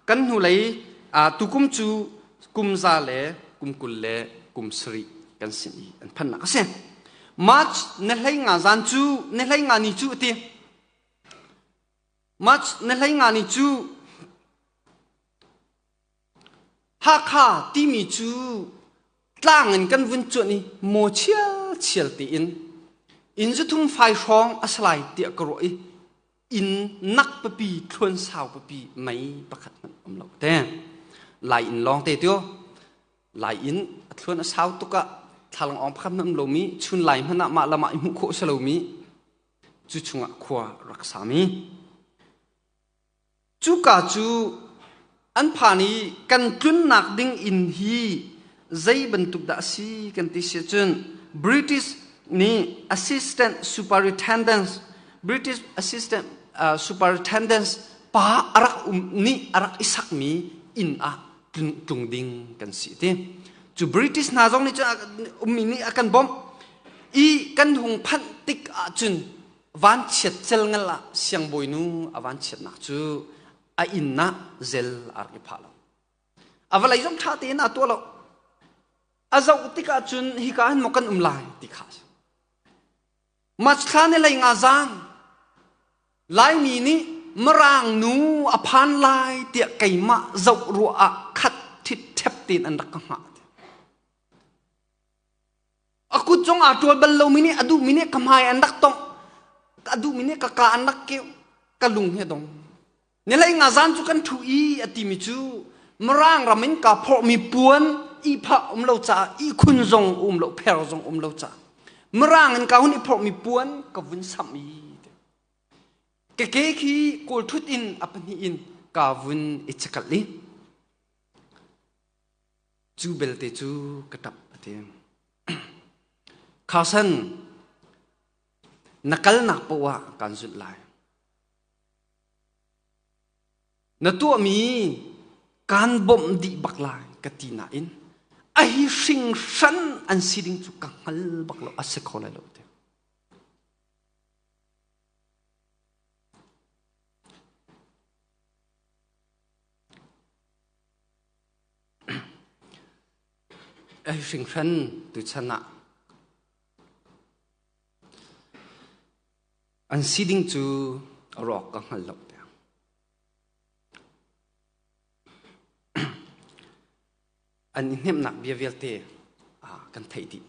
Kan hnu lei tukum cu kum za le kum kul le kum sarih kan sin i an phannak a si. March na hlei nga zan cu na hlei nga ni cu a ti. March na hlei nga ni cu Hakha timi cu tlang in kan vun cuanh i maw chial chial tiin. Inn zuthum fai hrawng a si lai tiah ka ruah i inn nak pipi thluan sau pipi mei pakhat hmanh um lo te. Lai inn lawng te tio. Lai inn a thluan a sau tuk ah thlalang ong pakhat hmanh um lomi chun lai hmanh ah mah lam ah i hmuh khawh si lomi cu chungah khua rak sami. Cuka cu an phan i kan tlunnak ding inn hi zei bantuk dah a si kan ti si ahcun British nih Assistant Superintendent British Assistant Superintendent pa a rak um nih a rak i sakmi inn ah tlung ding kan si ti. Cu British hna zong nih cun ummi nih a kan bawmh i kan hung phanh tik ahcun Vanchiat celngal ah siangbawinu a vanchiatnak cu a inn ah zel a rak i phah lo. A vawlei zong ṭha tein aa tuah lo. A zoh tikah cun hika hin maw kan um lai ti kha a si. March thla ni lei nga zang Laimi nih Mirang nu a phan lai tiah keimah zoh ruah ah khat thit ṭhep tein an rak ka hngah. A kut zong aa ṭual bal lomi nih a duhmi nih ka hmai an rak tongh. A duhmi nih ka ka an rak keuh. Ka lung hi a dong. Nilei nga zan cu kan ṭhu i a timi cu Mirang ram in kaa phorhmi puan ihphah um lo caah ihkhun zong um lo pher zong um lo caah Mirang in ka hun i phorhmi puan ka vun samh i ka ke khi kawlṭhut in a pahnih in ka vun i chakalh i Cu belte cu ka ṭap a ti. Carson, na kalnak paoh ah kaan zulh lai. Na tuahmi kaan bawmh dih bak lai ka ti nain a hi hringhran an si ding cu ka hngal bak lo, a si kho lai lo ti. Ei hringhran tuchan ah an si ding cu a rawk ka hngal lo tiang. An i hnemhnak bia vialte kan theih dih.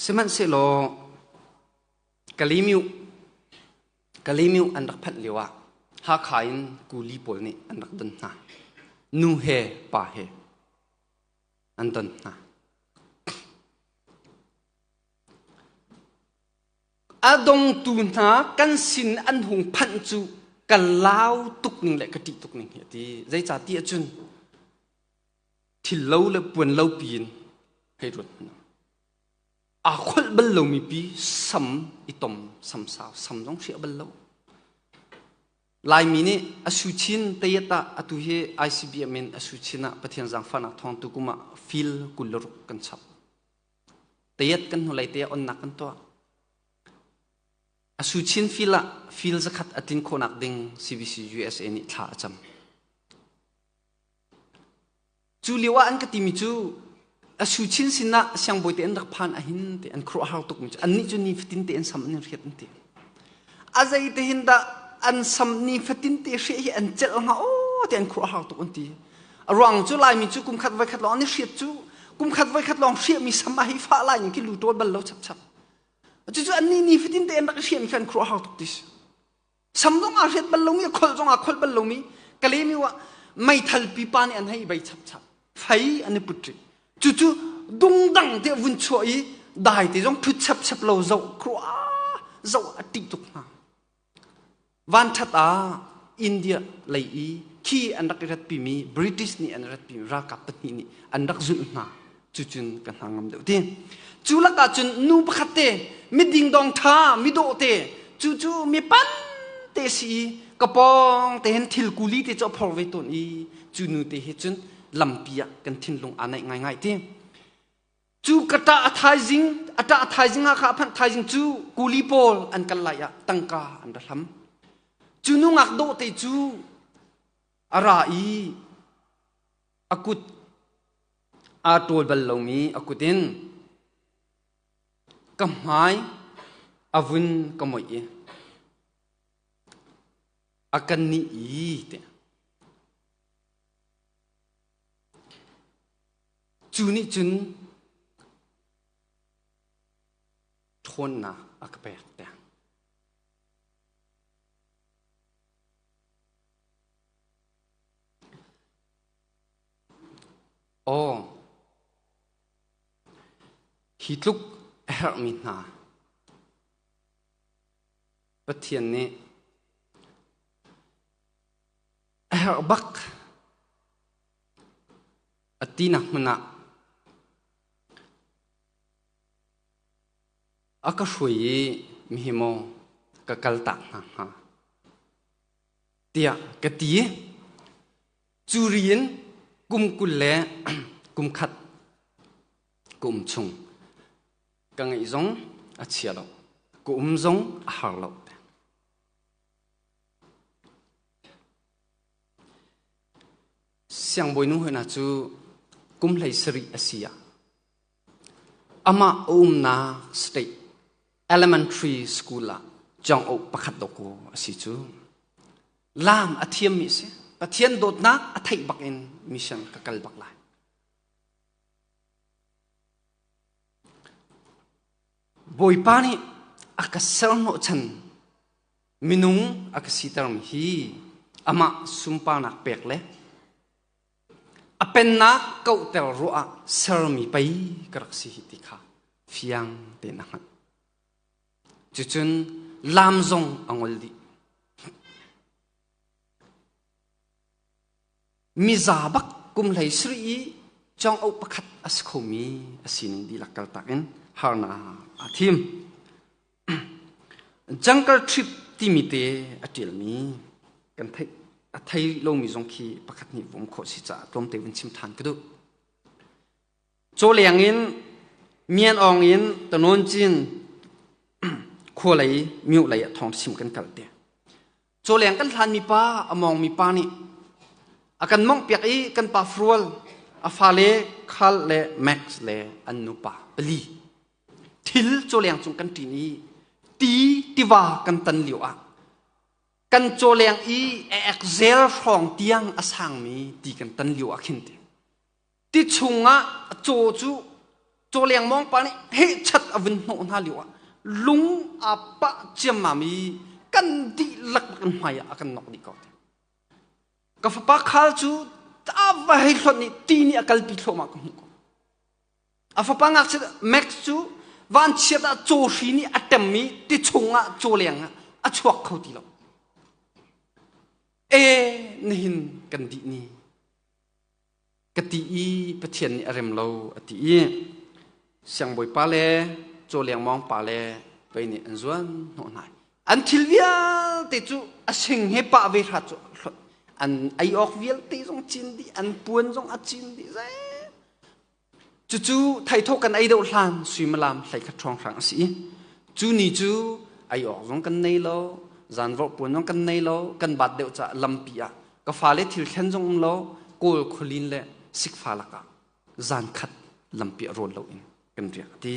Sihmanhsehlaw Kalymyo Kalymyo an rak phanh lioah Hakha in kuli pawl nih an rak don hna. Nu he pa he an don hna. A dongtu hna kan sin an hung phanh cu ka lau tuk ning le ka ṭih tuk ning hi a ti. Zeicah ti ahcun thil lo le puan lo piin hei ruat hna. Aa kholh bal lomi pi sam i tom samsau sam zong hriah bal lo. Laimi nih a suchin tayat ah atu hi ICBM in a suchin ah Pathian zaangfahnak thawng tu kum ah fil 26 kan chap. Tayat kan hnulei te ah onnak kan tuah. A suchin fil ah fil zakhat a tlin khawhnak ding CBC USA nih thla a cam. Cu lio ah an ka timi cu a suchin sinah siangbawi te an rak phan ahin te an khuaruahhar tukmi cu annih cu nifatin te an sam an in hriat an ti. A zei te hin dah an sam nifatin te hriah hi an celh hnga aw te an khuaruahhar tuk an ti. A ruang cu Laimi cu kum khat voi khat lawng an i hriat cu kum khat voi khat lawng hriahmi sam a hei fah lai ning khi lu ṭawl bal lo chapchap. Cucu annih nifatin te an rak i hriahmi kha an khuaruahhar tuk ti si. Sam zong aa hriat bal lomi, a kholh zong aa kholh bal lomi, Kalemi ah meithal pipa nih an hei bei chapchap. Fei an i put rih. Cucu dungdang te vun chuah i dai te zong thut chapchap lo zoh krua zoh a ṭih tuk hna. Van ṭhat ah India lei i khi an rak i ratpimi British nih an ratpimi ralkap pahnih nih an rak zulh hna. Cucun ka hna ngam deuh ti. Cu lakah cun nu pakhat te miding dong ṭha midawh te cu cu mi pan te si i ka pawng te hin thil kuli te cu a phor ve tawn i cu nu te he cun lampi ah kan thinlung aa naih ngaingai ti. Cu ka ṭah a thaizing a ṭah a thaizing ah kha a phanh thaizing cu kuli pawl an kal lai ah tangka an ra hlam. Cu nungak dawh te cu a ra i a kut aa ṭawl bal lomi a kut in ka hmai a vun ka moih i a kan nih i ti. Cu nih cun. ṭhawnnak a ka pek tiang. Aw, hi tluk a herhmi hna Pathian nih a herh bak a tinak hmun ah a ka hruai i mihi maw ka kaltak hna hnga tiah ka ti. Cu ri in kum 20 le kum khat ka um chung. Ka ngeih zong a chia lo. Ka um zong a har lo. Siangbawinu hoi hna cu kum 17 a si ah amah a umnak state elementary school ah cawng pakhat dawkaw a si cu. Laam a thiammi a si. Pathian dawtnak a theih bak in mission ka kal bak lai. Bawipa nih a ka serhnawhchan minung a ka sitermi hi amah sunparnak pek le a pennak kauhter ruah ah sermi pei ka rak si hi ti kha fiang tein a hngalh. Cucun lam zong a ngol dih. Miza bak kum hlei sarih i cawng oh pakhat a si khomi a sining dihlak kaltak in harnak aa thim. Jungle trip timi te a ṭialmi kan theih a thei lomi zong khi pakhat nih vum khawh si caah tlawmte vun chim ṭhan ka duh. Cawleng in Mian Awng in Tanawn Cin khua lei mioh lei ah thawng chim kan kal te. Cawleng kan hlanmi pa a mawngmi pa nih a kan mawngh piak i kan pa Frual a fale Carl le Max le an nupa pali thil cawleng cung kan ṭin i ti tiva kan tan lio ah kan cawleng i ekzel hrawng tiang a sangmi ti kan tan lio ah khin ti ti chungah caw cu caw lengmawng pa nih hehchat a vun hnawh hna lio ah lung aa pah ciammam i kan dihlak kan hmai ah a kan nok dih ko. Ka fapa khal cu a va hei hlonh nih ti nih a kalpi thluahmah ka hmuh ko. A fapa ngakchia Max cu vanchiat ah caw hri nih a ṭem i ti chungah caw leng ah a chuak kho ti lo. E nihin kan dih ni ka ti i Pathian nih a rem lo a ti i siangbawipa le caw lengmawng pa le pei nih an zuan hnawh hna. An thil vialte cu a sing he pah ve hrat cu an ei awk vialte zong cin dih an puan zong a cin dih zei cucu thaithawh kan ei deuh hlan suimilam 11 hrawnghrang a si i cu ni cu ei awk zong kan nei lo zanvorh puan zong kan nei lo kan bat deuh caah lampi ah ka fale thil thlen zong um lo kawl khualin le sikfa lakah zan khat lampi a rawl loin kan riak a ti.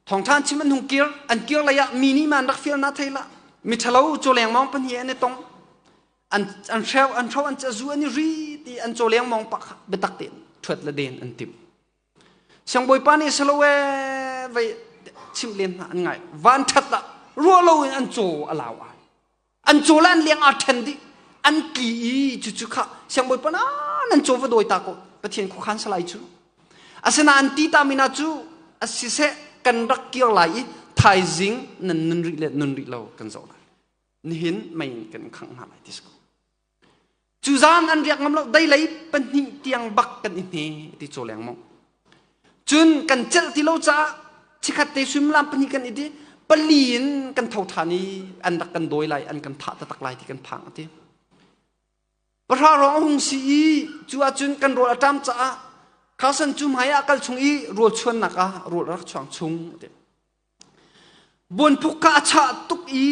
Thawngṭha an chim an hung kir an kir lei ah mi nih ma an rak fial na thei la mi ṭhalo caw lengmang pahnih an i tong an an hreu an hro an zu an i ri ti an caw lengmang pa kha biatak tein ṭhuat le den an timh Siangbawipa nih salo e vei chimh len hna an ngai van ṭhat ah ruah loin an caw a lau ai an caw le an leng aa ṭhen dih an tli i cucu kha siangbawipa na nan caw va dawi ta ko Pathian khuakhan salai cu asinain an ti ta mina cu asiseh kan rak kir lai i thaizing nan nun rih le nun rih lo kan zoh lai nihin mei kan khangh hna lai ti si ko Cu zan an riak ngam lo dei lei pahnih tiang bak kan i hne ti caw lengmang. Cun kan celh ti lo caah chikhat te suimilam pahnih kan i di pali in kan tho ṭhan i an rak kan dawi lai an kan thah taktak lai ti kan phang a ti. Pahra rong a hung si i cu ahcun kan rawl a ṭam caah Carson cu hmai ah kal chung i rawl chuannak ah rawl a rak chuang chung a ti. Buanphuk kha a chah tuk i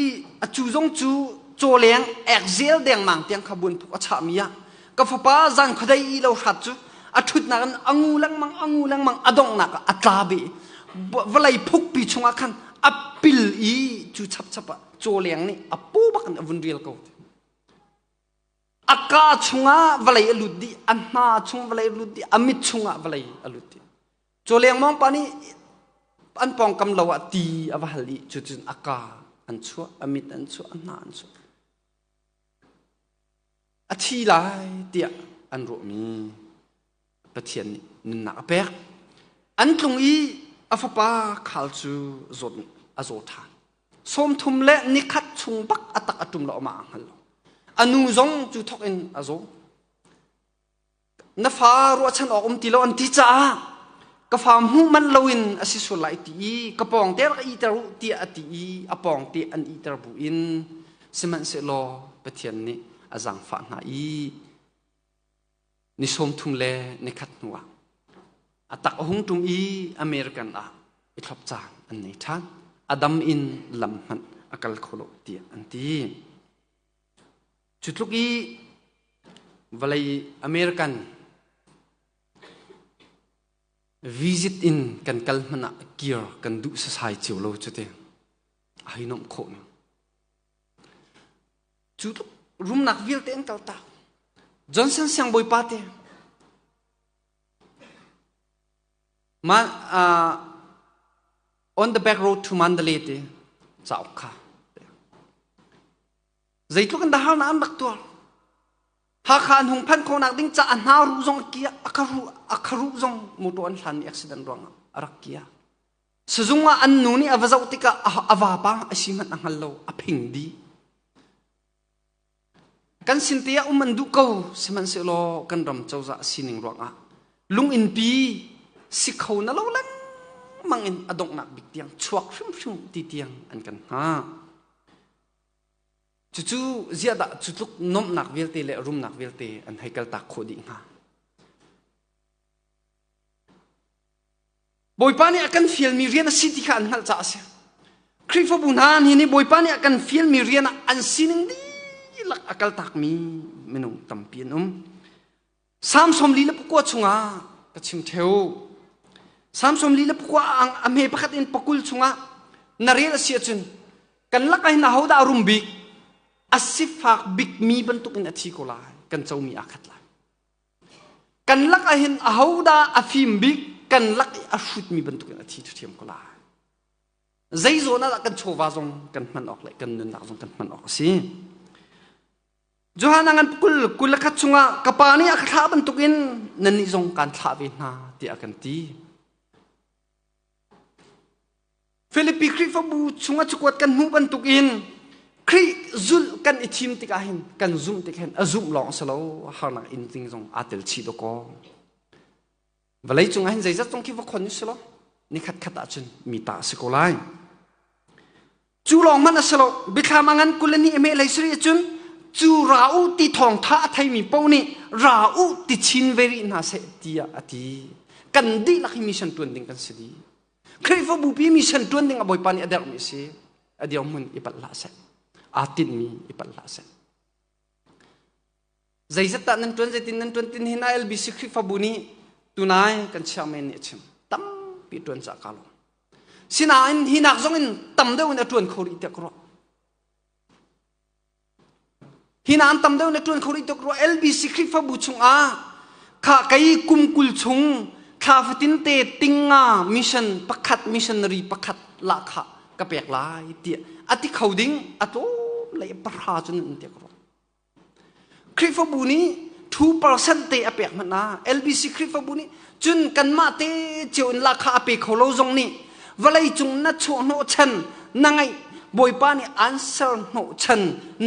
a cu zong cu cawleng ekzel dengmang tiang kha buanphuk a chahmi ah ka fapa zan khuadei i lo hrat cu a ṭhutnak in a ngu lengmang a ngu lengmang a donghnak ah a tla beh vawlei phukpi chungah khan a pil i cu chapchap ah cawleng nih a paw bak in a vun rial ko. A kaa chungah vawlei a lut dih, a hna chung vawlei a lut dih, a mit chungah vawlei a lut dih. Caw lengmang pa nih An pawngkam lo ah ti a va hal i cucun a ka an chuah, a mit an chuah, a hna an chuah. A thi lai tiah an ruahmi Pathian nih nunnak a pek. An tlung i a fapa khal cu zawt a zaw ṭhan. 30 le nikhat chung bak a tak a ṭum lo amah a hngal lo. A nu zong cu thawk in a zaw. Na fa ruahchan awk um ti lo an ti caah ka fa hmuh manh loin a si sual lai ti i ka pawng te rak iter u tiah a ti i a pawng te an iter bu in sihmanhsehlaw Pathian nih a zaangfah hna i ni 30 le ni khat hnuah a tak a hung ṭum i American ah i thlop caan an nei ṭhan. A dam in lam hmanh a kal kho lo tiah an ti. Cu tluk i vawlei American visit in kan kal hmanh ah kir kan duh sasai cio lo cu ti. A hei nuamh khawh ning. Cu tluk rumnak vialte an kal tak. Johnson siangbawipa te Ma, uh, on the back road to Mandalay te cauk kha Zeitluk in dah harnak an rak tuar. Hakha an hung phanh khawhnak ding ca a hna ruh zong a kia, a kharuh a kharuh zong motor an hlanmi accident ruangah a rak kia. Sizung ah an nu nih a va zoh tikah a vapa a si hmanh a hngal lo, a phing dih. Kan sin te ah um an duh ko, sihmanhsehlaw kan ram cozah sining ruangah lunginn-pi si kho na lo lengmang in a donghnak bik tiang chuak hrimhrim ti tiang an kan hngah. Cucu ziah dah cu tluk nuamhnak vialte le rumnak vialte an hei kaltak khawh dih hnga? Bawipa nih a kan fialmi rian a si ti kha an hngalh caah a si. Khrihfabu hna hi nih Bawipa nih a kan fialmi rian ah an sining dihlak a kaltakmi minung tampi an um. Salm 44 chungah ka chim theo. Salm 44 a hme pakhat in pakul chungah na rel a si ahcun kan lakah hin ahodah a rum bik a sifak bikmi bantukin a thi ko lai kan comi aa khat lai kan lakah hin ahodah a fim bik kan lak i a hrutmi bantukin a thi ṭhiam ko lai zei zawn ah dah kan chawva zong kan hman awk le kan nunnak zong kan hman awk a si Johan a ngan 20 21 chungah ka pa nih a ka thlah bantukin nannih zong kaan thlah ve hna tiah a kan ti. Filipi Khrihfabu chungah cakuat kan hmuh bantukin Khrih zulh kan i thim tikah hin kan zumh tik hin a zumh lawng a si lo harnak in ding zong aa tel chih dawkaw. Vawlei cungah hin zeizat zong khi va khon u si law ni khat khat ahcun mi ta a si ko lai. Cu lawng hmanh a si lo biathlam a ngan 22 a meh lei sari ahcun cu ra u ti thawngtha a theimi paoh nih ra u ti chin ve rih hna seh tiah a ti. Kan dihlak hi mission tuan ding kan si dih. Khrihfabu pi mission tuan ding a Bawipa nih a derhmi a si. A dirhmun i palh hlah seh. Aa tinhmi i palh hlah seh. Zeizat dah nan ṭuan zeitin nan ṭuan tin hin LBC Khrihfabu nih tunai kan chairman nih a chim. Tampi ṭuan cah ka lawm. Sinain hi nak zong in tam deuh in a ṭuan kho rih tiah ka ruah. Hi nak tam deuh in a ṭuan kho rih tiah ka ruah. LBC Khrihfabu chungah kha kei kum 20 chung thla fatin te tinga mission pakhat missionary pakhat lahkhah ka pek lai tiah a ti kho ding a tlawm lei pahra cun an tiah ka ruah. Khrihfabu nih 2% te a pek hmanh ah LBC Khrihfabu nih cun kanmah te cio in lahkhah a pe kho lo zong nih vawlei cung na chuahhnawh chan na ngaih Bawipa nih an ser hnawh chan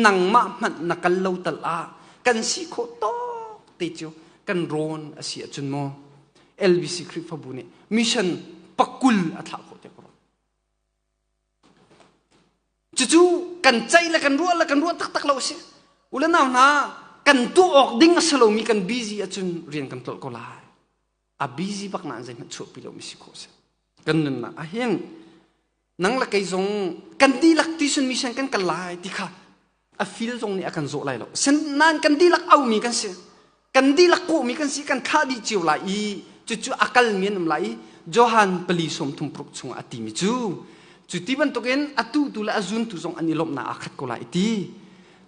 nangmah hmanh na kal lo tal ah kan si khawh tawk te cu kan rawn a si ahcun maw LBC Khrihfabu nih mission pakul a thlah khawh te ko Cucu kan ceih le kan ruah le kan ruah taktak lo a si. U le nau hna, kan tuah awk ding a si lomi kan busy ahcun rian kan tlolh ko lai. A busy bak nain zeihmanh chuahpi lomi si khawh a si. Kan nunnak ah hin nang le kei zong kan dihlak ti sun mission kan kal lai ti kha a feel zong nih a kan zawh lai lo. Nain kan dihlak aumi kan si. Kan dihlak kawhmi kan si, kan thlah dih cio lai i cucu a kalmi an um lai i Johan pali sawm thum paruk chungah a timi cu cu ti bantukin a tuhtu le a zuntu zong an i lawmhnak aa khat ko lai ti.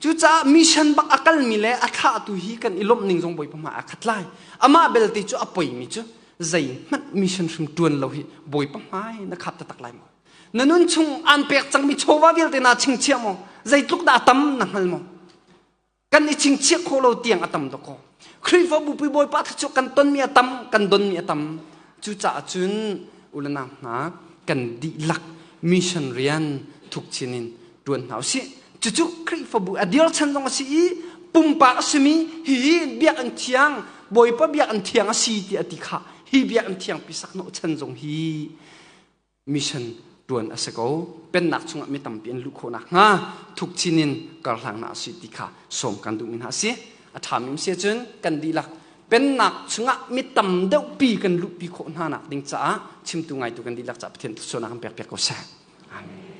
Cucaah mission bak a kalmi le a thlahtu hi kan i lawmh ning zong Bawipa hmai aa khat lai. Amah belte cu a poimi cu. Zeihmanh mission hrim ṭuan lo hi Bawipa hmai na khap taktak lai maw? Na nun chung aan pek cangmi chawva vialte naa chingchiah maw? Zeitluk dah a tam na hngal maw? Kan i chingchiah khawh lo tiang a tam dawkaw. Khrihfabu pi Bawipa thluachuah kan tonmi a tam, kan donmi a tam. Cucaah cun ulanau hna kan dihlak mission rian thuk chin in ṭuan hna usih. Cucu Khrihfabu a dir chan zong a si i pumpak a simi hihi biakinn thiang Bawipa biakinn thiang a si ti a ti kha hi biakinn thiang pi sak hnawh chan zong hi mission ṭuan a si ko. Pennak chungah mi tampi an luh khawh nakhnga thuk chin in karhlang hna a si ti kha sawm kan duhmi hna a si. A ṭhami si ahcun kan dihlak pennak chungah mi tam deuhpi kan luhpi khawh hna nak ding caah chimtu ngaitu kan dihlak caah Pathian thluachuahnak kan pek piak ko seh.